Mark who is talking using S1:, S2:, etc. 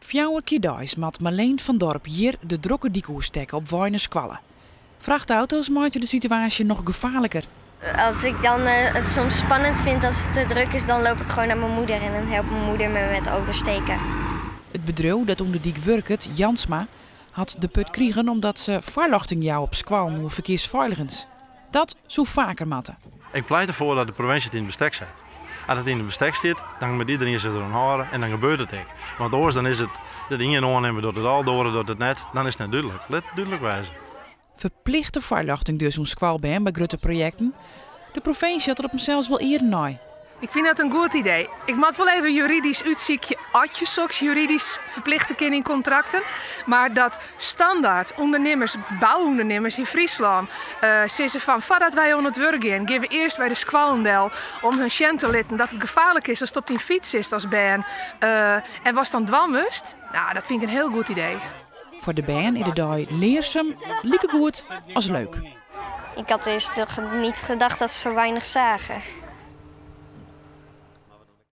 S1: Fjouwer kear deis moat Marleen van Dorp hjir de drokke dyk oerstekke op wei nei skoalle. Frachtauto's meitsje de situaasje noch gefaarliker.
S2: Als ik dan het soms spannend vind als het te druk is, dan loop ik gewoon naar mijn moeder en dan helpt mijn moeder me met oversteken.
S1: It bedriuw dat oan de dyk wurket, Jansma, hat de put krigen omdat se foarljochting jouwe op skoallen oer ferkearsfeiligens. Dat soe faker moatte.
S3: Ik pleit derfoar dat de provinsje it yn it bestek set. As it yn it bestek stiet, dan moat iedereen sich deroan hâlde en dan gebeurt it ek. Want oars dan is it dat ien oannimmer docht it al, de oare docht it net, dan is it net dúdlik. Lit it dúdlik wêze.
S1: Ferplichte foarljochting dus oan skoalbern by grutte projekten. De provinsje hat der op himsels wol earen nei.
S4: Ik fyn dat in goed idee. Ik moat wol even juridysk útsykje oft je soks juridysk ferplichte kin yn kontrakten. Mar dat standaard ûndernimmers, bouûndernimmers yn Fryslân sizze fan foardat wy oan it wurk gean, gean we earst by de skoallen del om hun sjen te litten dat it gefaarlik is ast op dyn fyts sitst as bern en watst dan dwaan moatst. Nou, dat fyn ik in hiel goed idee.
S1: Foar de bern is de dei learsum likegoed as leuk.
S2: Ik had eerst toch niet gedacht dat ze zo weinig zagen.